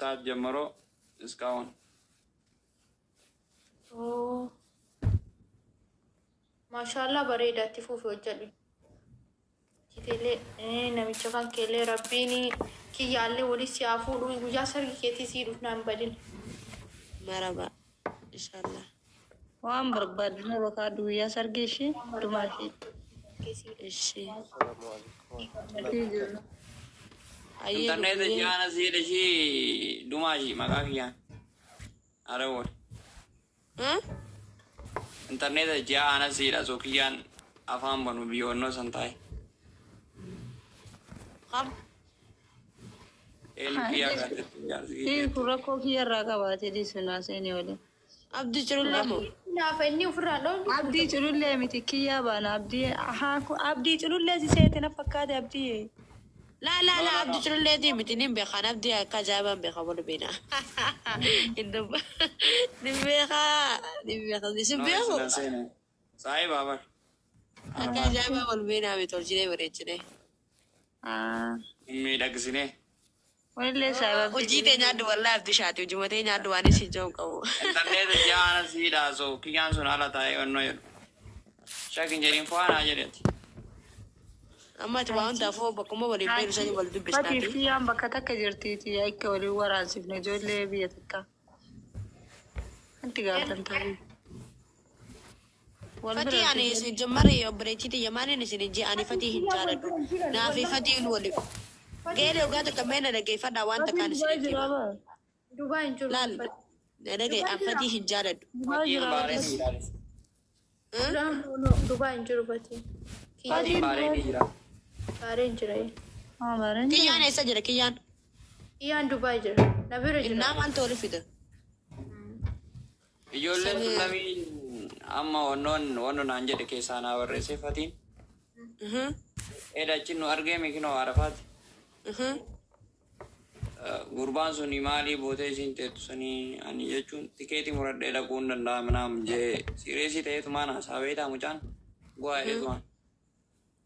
ሰዓት ጀምሮ እስካሁን። Oo. Maashaallah, bareedaatti fuufi hojjedhu. Jiteelee namicha kan keellee rabbiin kiyyaallee wali si haa fuudhu, guyyaa sargi keetii sii dhufnaan badin. Maraba. Inshallah. Waan barbaaddu nurra kaadhu, guyyaa sargii ishee dhumaa ishee. Ishi. السلام عليكم ورحمة الله وبركاته. Hayyee. Intarneeta Lubbiyee. ji'aana siidha ishii dhumaa ishii maqaa kiyyaan. Arawwal. Huh? Intarneeta ji'aana siidha soo kiyyaan afaan banu biyyoonnoo san taa'e. Qab. Eenyu kiyyaa gaazexii jaarsi Dhiirri kun rakkoo kiyyarraa qabaatee dhiisu naa seenee waliin. Abdii culullee moo? Naafa inni ofirraa dhoowwu. Abdii culullee miti, kiyyaa baana abdii haa abdii culullee si seete na fakkaate abdii. Laa laa laa, abdii cululleetii miti, nin beekan, abdii akka ajaa'ibaan beeka, wal beena. Hin dubba. Nin beekaa. Nin beeka. Isin beeku. Saahiba bar. Akka ajaa'ibaa wal beenaa miti, tolchinee bareechinee. Miidhagsinee. Walillee saayiba. Hojii tee nyaaddu, wallaahi abdii shaati hojii tee nyaaddu, waan isin jiru qabu. Intarneeta ji'aana siidha soo kiyyaan sun ala taa'ee onnoo jedhu. Shakin jedhin faanaa jedheeti. Amma ati waa hundaafuu bakkuma waliin beenu sanii wal Fatiif dubbisnaati. Kiyyaan bakka takka jirtiiti, akka waliin waraansifne ijoollee biyya takka. Wanti gaafatan ta'uu. Wal bira. Fatii ani isin jammari obboleettii tiyya maaliin isin hin jee, ani fatii hin jaaladhu. Naafi fatiin waliif. Geelee ogaa takka mee na dhaggeeffadhaa, waan takkaan isin Dubaay itti jira hima. baa. Dubaay hin jiru. Laal na dhagaye, an fatii hin jaaladhu. Dubaay Fatiin jira. baareenii jira. No, Dubaay hin jiru batii. Fatiin baareenii jira. Baareen jira. Haa, baareen jira. Kiyyaan eessa jira kiyyaan? Kiyyaan Dubaay jira. Na bira jira. Innaa maaltu oli fida? Ijoolleen sun lamiin amma wannoon wanno naan jedhe keessaa naa barreessee fatiin. Eeda achi nu argee mikinoo Arafaati. Gurbaan suni maalii bootee isiin teettu sanii ani jechuun tikeetii muradhee dhaquu hin danda'a naam jee serious ta'eetumaan haasaa beektaa, mucaan bu'aa jedheetumaan.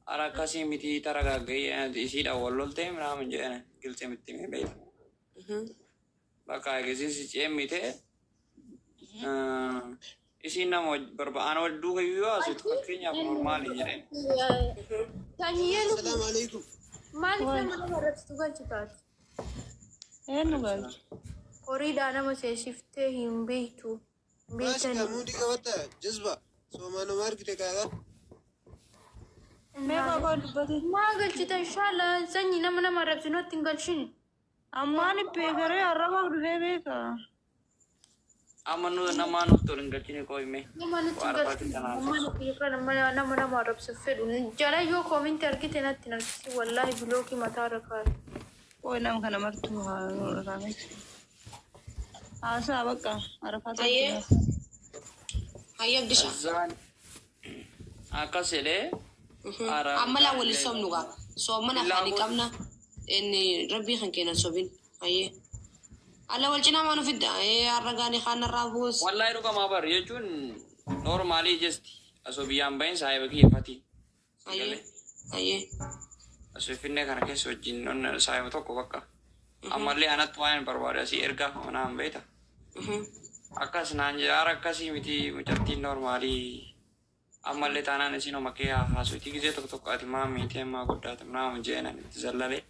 Ara akkasii miti, tara gaggayyee isiidhaan wal loltee minaamin jedheen gilxee mitti himee beekta. Bakka eegasiin si ceemmite isiin nama barba'aan wal duuka yoo haasoftu fakkeenyaaf normal jedheen. Sanyiyyee. السلام عليكم. Maaliif nama nama irratti galchitaati? Eenyu galchu? Horiidhaa nama seesiftee hin beektu. Hin Maasika beektani. muudii qabata jazba soomaan argite kaadha. Mee qoqoo dubbate. Maa galchita inshaalla, sanyii nama nama arrabsinootti hin galchin. Ammaan beekaree arrabaaf dhufee beeka. Amma nu namaa nutti ol hin galchine qooyime. Nama nutti hin galchin. Nama nutti nama nama nama arrabsuuf fedhu. Jala yoo comment argite natti hin argisi, wallaahi block mataa irra kaa'e. Qoy, nama kana martuu haa raamee. Haasaa bakka arafaa. Hayyee. Hayyee Abdisha. Azaan akkas jedhee. Amma laa waliin soomnu gaa. Soomana afaanii qabna. Inni rabbii kan kennan sobin. Hayyee. Alla wal cinaa maa nu fidda? Har'a gaanii kaan irraa buus. Wallahi dhugamaa bar jechuun normal jesti osoo biyyaan bahin saahiba kiyya fatii. Hayyee. Hayyee. Osoo Finfinnee kana keessa wajjin saahiba tokko bakka. Ammallee anatti waan hin barbaade asii ergaa naan beekta. Akkas naan jedha, ara akkasii miti, mucattiin normal, ammallee taanaan isin oma kee haasofti gisee tokko tokko, ati maa miitee maa guddaate naama jeenan itti zallalee.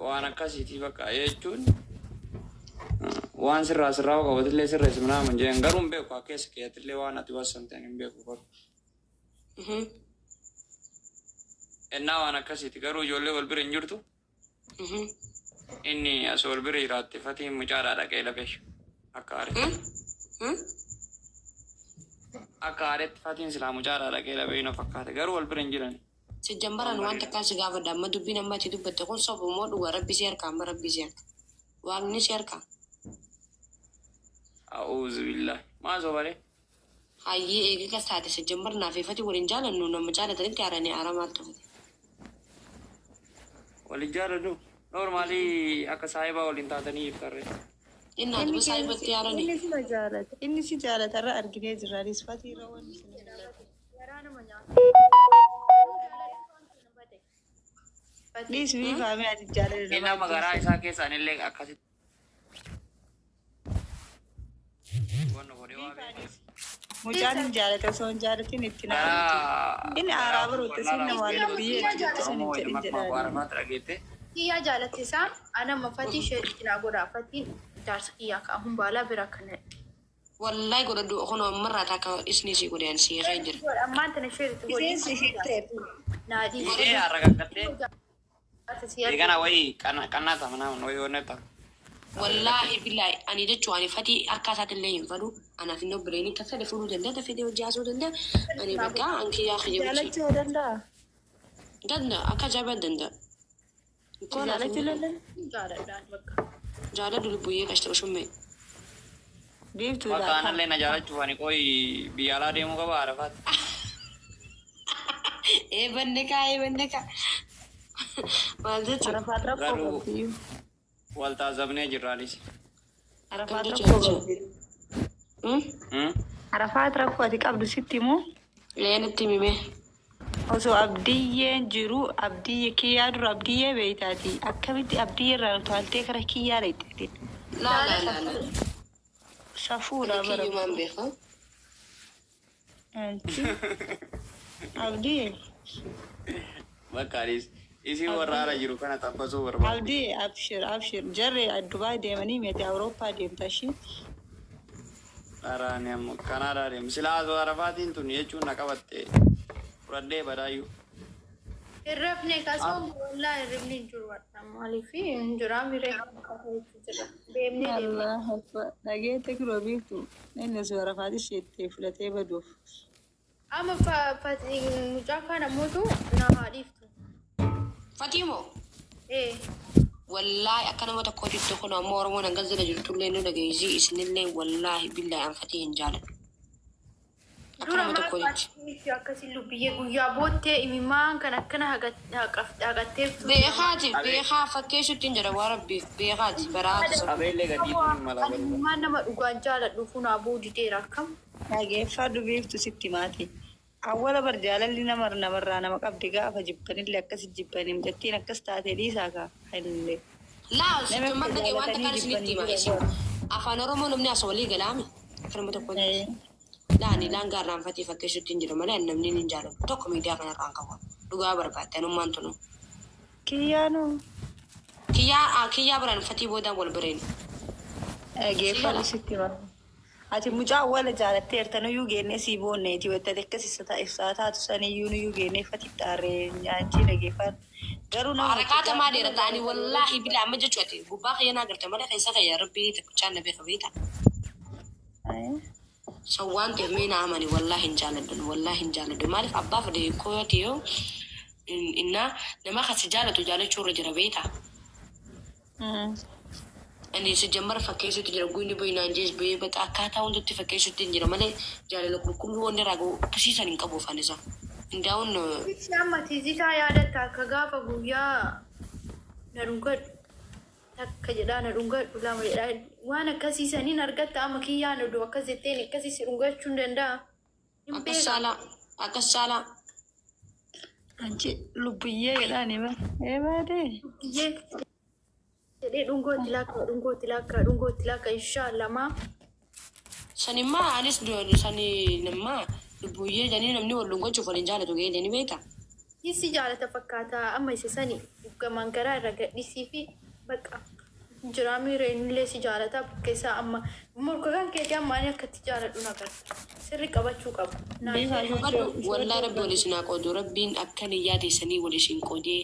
Waan akkasiiti bakka jechuun waan sirraa sirraa qabatillee sirreessi naama jeen, garuu hin beeku, keessa keeyatillee waan ati wassanteen hin beeku garuu. Ennaa waan akkasiiti, garuu ijoollee wal bira hin jirtu. Inni as wal bira jiraatte fatiin mucaadhaa dhaqee lafeeshu akka aaretti. Akka aaretti fatiin silaa mucaadhaa dhaqee lafee na fakkaate, garuu wal bira hin jiran. Sijjambaraan waan takkaan si gaafadha. Amma dubbiin amma ati dubbatte kun sobu moo dhugaa? Rabbi si harka, amma rabbi si harka. Waaqni si harka. A'uuzu billahi. Maa sobaree? Hayyee, eega kas taate sijjambar naaf ifati waliin jaalannu, nama jaalatanitti haaranii aara maaltu fide? Waliin jaaladhu. Normal akka saayibaa waliin taatanii jirtarree. Inni ati saayibatti haaranii. Inni si jaalata. Inni si jaalata irra arginee jirra. Anis fatii irra wanti si mul'ata. Garaa nama nyaata. Dhiis biifaamee ati jaalala Inni nama amma garaa ajjeesu. isaa keessaan illee akkasitti. Wanna godhee waa beekaa. Mucaan hin jaalate osoo hin jaalatin itti naannoo. Garaa Inni aaraa baruutti sin nama biyya jettu sun hin jedhin jedhaan. Arafaatti dhageette. Kiyyaa jaalatte isaan anamma fatii sheeritti naa godha. Fatiin jaarsa kiyyaa ka'a humbaalaa bira kana. Wallahi godhadhu kun ammarraa takka isni si godhe ani si hin jira. Ammaan tana sheeritti godhi. Isheen si hitteetu. Naa dhiisi. Ishee harragaggattee. Jaarsa si argu. Eegana wayii qannaa ta'a manaa wayii wanna ta'a. Wallahi billahi ani jechuun ani fatii akka isaatiillee hin fadhu anaaf inni obboleeni ka fedhe fuudhuu danda'a ka fedhe hojii haasuu danda'a ani bakka an kiyyaa kiyya bulchi Jaalachuu danda'a. danda'a akka ajaa'ibaa danda'a. Jaalachuu danda'a. Jaaladhaan bakka. Jaaladhu lubbuyyee qashta ushummee. Biiftuu Bakka laata. anallee na jaalachuuf ani qoyi biyya alaa deemuu qaba Arafaatti. Ee banne kaa ee banne kaa. Maal jechuudha? Arafaat rakkoo Garuu qabdi. wal taasifnee jirraanis. Arafaat Kan rakkoo jechuudha. qabdi. Arafaat rakkoo ati qabdu sitti himu. Lee natti himime. Osoo abdiyyeen jiru abdiyye kiyyaa dura abdiyyee beeytaati. Akkamitti abdiyyee irraa utaaltee kara kiyyaa dheexxeetiin. Laa laa laa laa. Safuudha Ani bara. kiyyumaan beeka. Abdiyyee. Bakka anis isii warra ala jiru kana taphasuu barbaade. Abdiyyee abshir abshir jarri Dubaay deemanii meeti Awurooppaa deemta ishee. Araani ammoo Kanaadaa deemu. Silaa osoo Arafaatiin tun jechuun na qabatte fudhadhee badaayyuu. Hirrifni kasoo wallaa hirrifni hin jiru hadha. Maaliif hin jiraa miree jira. Deemnee deemnee. Allah akbar. Dhageette kiroo biiftu inni osoo Arafaat isheettee fudhatee baduuf. Amma mucaa kana mootu nama dhiiftu. Fatiimoo. Ee. Wallahi akka nama tokkootitti kun ammoo Oromoon hangas jala jirtullee nu dhageessi isinillee wallahi billahi an fatii hin jaaladhu. Akka Dura nama maal tokkootitti. faatti akkasii lubbiyyee guyyaa boottee imimmaan kan akkana haqatteeftu. Beekaati beekaa fakkeessutti hin jedha waa rabbiif beekaati baraatu sana. Qabeellee gadiitu hin mala garuu. Imimmaan nama dhugaan jaaladhu funaa buu dideera akkam. Dhageeffadhu biiftu sitti maati. Awwala bar jaalalli nama namarraa nama qabdi gaafa jibbanillee akkas jibbanii mucattiin akkas taatee dhiisaa kaa illee. Laa Nama sittummaan dhagee waan takkaan jaalatanii isinitti hima jibbanii isin afaan Oromoo namni as walii galaami akka nama tokkootitti. Laani laan gaarraan fatii fakkeessutti hin jiru malee ani namni hin jaaladhu tokko miidiyaa kanarraan qabu dhugaa barbaadde anummaan tunu. Kiyyaanoo. Kiyyaa kiyyaa biraan fatii boodaan wal bireen. Dhageeffadhu sitti hima. Ati mucaa awwala jaalatteerta nuyyuu geennee sii boonneeti wettate akkas ibsaa taatu saniyyuu nuyyuu geennee fatitti aarree nyaachii dhageeffadhu. Garuu nama Harakaata maa dheerata ani wallaahi bilaa amma jechuudha ati gubbaa kiyya naa garte malee keessa kiyya rabbii tokkichaan na beeka beekta. So waan ta'eef mee na amani wallaahi hin jaaladhu wallaahi hin jaaladhu maaliif abbaa fedhe kooti yoo innaa nama kasi jaalatu jaalachuu irra jira beekta. Ani si jammara fakkeessutti jira guyni boyinaan jees bee baqa akkaataa hundatti fakkeessutti hin jira malee jaalala qulqulluu wanni irraa gahu akkasiisan hin qabu afaan isaa. Indaa'uun Ibsi amma tizitaa yaadatta akka gaafa guyyaa na dhungadhu takka jedhaa na dhungadhu lama jedhaa waan akkasiisaniin argatta amma kiyyaan oduu akkas jetteen akkasii si dhungachuu hin danda'a. Hin akkas beeka. caalaa akkas caalaa. Anchi lubbiyyee jedhaan hima. Ee baadee. Biyyee jedhee dhungootti lakka dhungootti lakka dhungootti lakka inshaallah maa. Sanimmaa anis sani nammaa lubbuyyee jedhanii namni wal dhungachuuf waliin jaalatu gahee ni beekta. Hissi jaalata fakkaata amma isa sani gamaan garaa irra gadhisii fi bakka jiraa miireenillee si jaalata keessaa amma morka kan keetii amma ani akkatti jaaladhu nagarta sirri qabachuu qabu. Badhu wallaa rabbi wal isin haa qoodu rabbiin akka niyyaa teessanii wal isin qoodee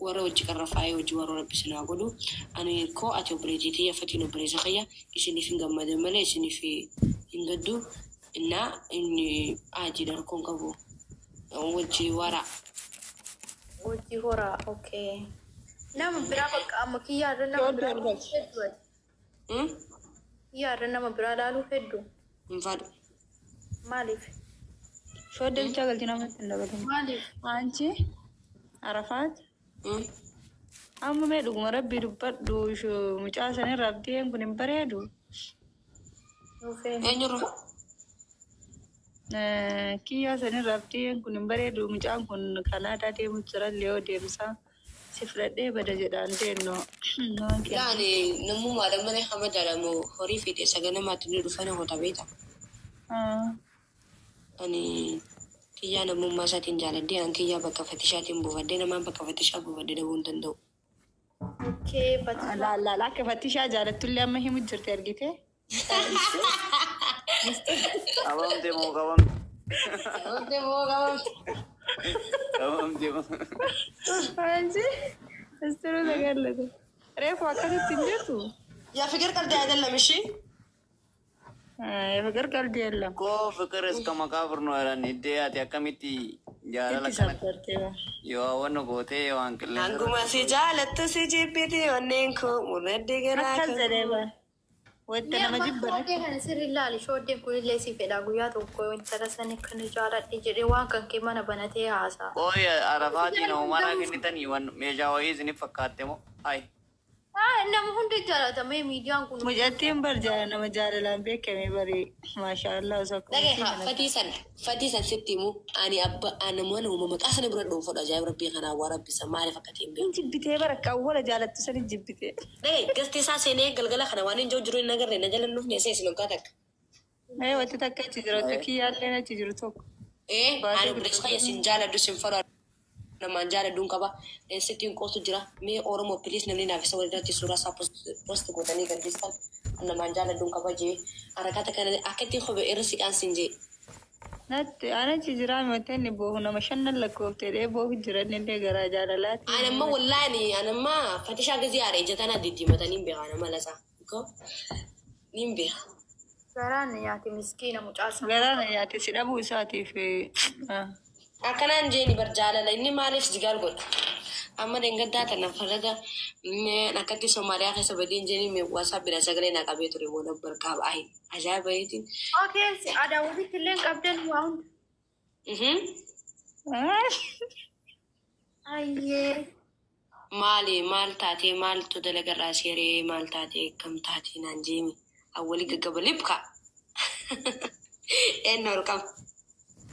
warra hojii qarrafaayee hojii warra rabbi isin haa godhu ani koo ati obboleettii tiyya fatiin obboleessa kiyya isiniif hin gammadan malee isiniif hin gaddu innaa inni ajiidha rakkoon qabu wajji wara. Hojii horaa okay. Nama biraa bakka amma kiyyaarra nama biraa laaluu hedduu ati. Kiyyaarra nama biraa laaluu hedduu. Hin fadhu. Maaliif? Shoddee bichaa galchi namatti hin dabalamu. Maaliif? Anchi Arafaat. Amma mee dhuguma rabbii dubbadhu mucaa sanirra abdiin kun hin bareedu. Nuufee. Eenyurra? Kiyyaa sanirra abdiin kun hin bareedu mucaan kun Kanaadaa deemu jira Liyoo deemsa. Si fudhadhee bada jedhaan deennoo. Laani namummaadhaan malee hama jaalamu horii fiixee saganamaatti ni dhufana hota beekta. Ani kiyyaa namummaa isaatiin jaaladhee an kiyyaa bakka fatishaatiin buufadhee namaan bakka fatishaa buufadhee dhabuu hin danda'u. Okay, fatishaa. Laal akka fattishaa jaalattullee amma himu jirti argitee. Qabamte moo qabamte? Qabamte moo qabamte? Qabamte moo? Anji istiruu sagallate. Reefu akkasitti hin jirtu. Yaa fikir qalbii አይደለም እሺ? ፍቅር ቀልድ የለም። Koo fikir iska maqaabir nu jedhan iddee ati akkamitti jaalala Itti kana sabbartee. yoo hawwannu gootee waan qilleensa Hanguma si jaalattu si jibbiti onneen koo murradde garaa Akkas kan jedhee bara. Wanta Mee nama amma jibban shooddee kana sirri ilaali. Shooddeen kunillee si fedha guyyaa tokko intala sani kan jaaladhe jedhee waan kan kee mana banatee haasa'a. Qooyi arafaatiin homaraa kennitanii waan meeshaa wayii isiniif fakkaatte moo? Ayi. Nama hunda jaalata mee miidiyaan kun. Mucattiin bar nama jaalalaan beekame bari maashaallah osoo akka Dhagaye haa fatii san sitti himu ani abba namoonni uumama maqaa sana bira dhuunfadha ajaa'ib rabbii kanaa waa rabbisa maaliif akka ta'e hin beeku. Jibbitee bara akka awwala jaalattu sani jibbitee. Dhagaye gasti isaa seenee galgala kana waan hin jiru hin agarre na jala dhufne isa isin hoggaa takka. Mee wanti takka achi jira wanti kiyyaallee achi jiru tokko. Ee ani obboleessa kiyya sin jaaladhu sin fadhu namaan jaaladhuun qaba. Sittiin qootu jira mee Oromoo piliis namni naaf isa walirratti suuraa isaa post gootanii gadhiistan namaan jaaladhuun qaba jee harakata kana akka ittiin kophee irra siqaan sin jee. Natti ana achi jira wanti inni boohu nama shannan lakkooftee dhee boohu jiran illee garaa jaalalaati. Anamma wallahi anamma fatishaa gizee haadha ija tanaa diddiimatanii hin beekaa nama lasaa. Ni hin beeka. Garaan nyaate miskiina mucaasa. Garaa na nyaate si dhabuu isaatiif. Akkanaan jeeni bar jaalala inni maaliif jigaal godha? Amma deengaddaa tana farada akkatti Somaaliyaa keessa badeen jeeni waasaa bira sagalee naa qabee ture booda barkaaba ayi ajaa'iba eetiin. Okay, aadaa walitti illee qabdan waa hunda. Ayyee. Maali maal taatee maaltu dalagarraa seeree maal taatee kam taatee naan jeeni awwali gaggaba libka. Eenyu ol qaba.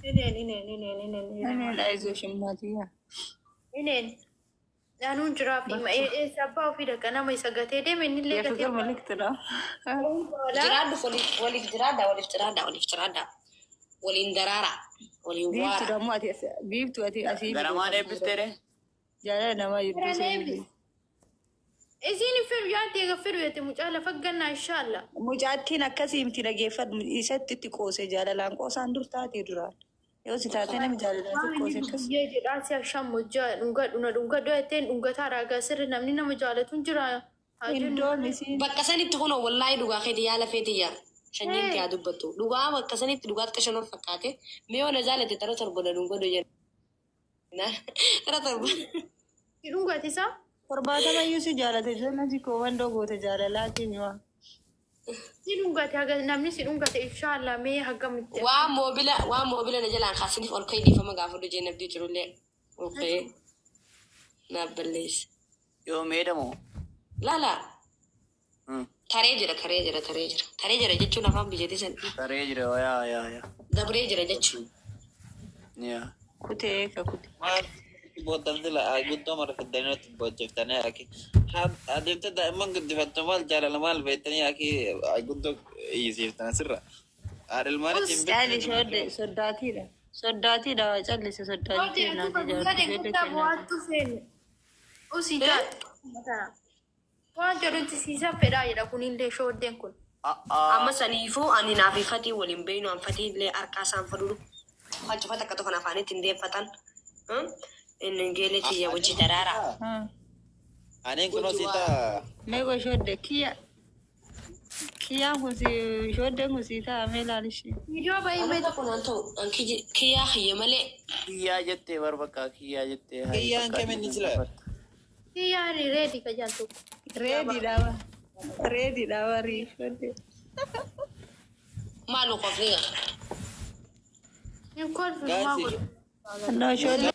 Ineen ineen ineen ineen. Ani dhaayisoo shimmaatiyaa. Ineen. Anuun jiraaf hima. Eessa abbaa ofii dhaqa nama isa gatee deeme innillee Yaa gatee. fikir malikti dha. Jiraadhu waliif jiraadha waliif jiraadha waliif jiraadha waliin daraara waliin Biiftu waara. dammoo ati biiftu ati asii. Garamaan eebbistee ree? Jaalala namaa jibbuu Garaan seenuu. eebbis. Isiin hin fedhu yaadde eega fedhu jette mucaa lafa gannaa inshaalla. Mucaattiin akkasii miti dhageeffadhu isatti itti qoose jaalalaan qoosaan dur taatee duraan. Yoo si taatee namni jaalalaan Waan si qoose inni akkas. guyyee jedhaa si ashammojjaa dhungadhu na dhungadhu jetteen dhungataa raagaa sirri namni nama jaalatu hin jira. Haa jennu. Indoom isiin. Bakka sanitti kunoo wallaahi dhugaa keeti yaala feetiyya. Sanyiin kee haa dubbattu. Dhugaa bakka sanitti dhugaa akka shan ol fakkaate mee yoo na jaalate tara torba na dhungadhu jenna. Tara torba. Si dhungate isaa? Torbaatamayyuu si jaalate jala si koowwan goote jaalalaatiin waa. Si dhungate haga namni si dhungate inshaalla mee hagamitti. Waa moobila na jalaan kaasiniif ol ka'ii dhiifama gaafadhu jee nabdii jirullee. Ol ka'ee naaf balleessa. Yoo meedhamoo? Laala taree jira taree jira taree jira taree jira jechuun afaan biyyattii san Taree jira yaa yaa yaa. dabree jira jechuun. Yaa. Kutee ka kute. Maal booddantila guddoo marfattanii nutti boojiftanii aki adeemta daa'imman guddifattu maal jaalala maal beektanii aki guddoo hiisiiftan asirra. Haadha ilmaanitti hin Caalli shoodde soddaatiidha. Soddaatiidha waa callise soddaatii Hojii kennaa ati guyyaa deeggartaa bu'aattu feene. Usii jaal. Waan jedhutti siisa fedhaa jedha kunillee shooddeen kun. Amma saniifuu ani naaf fatii waliin beeynu an fatii illee harkaa isaan fadhu faccifata akka tokko afaanitti hin deeffatan. Inni geelee kiyya wajji daraara. Ani kun hojii Meeqa shoodde kiyya. Kiyyaan kun si shooddeen kun si ta'a mee ilaalishee. Viidiyoo baay'ee Amma mee tokko naan ta'u an kiyyaa kiyya malee Kiyyaa jettee bar bakka kiyyaa jettee. Kiyyaan kamiin jira? Kiyyaan reedi ka jaan tokko. Reediidha ba. Reediidha barii shoodde. maalu qofni Hin kolfi maa Gaazii. godhu. No shoodde.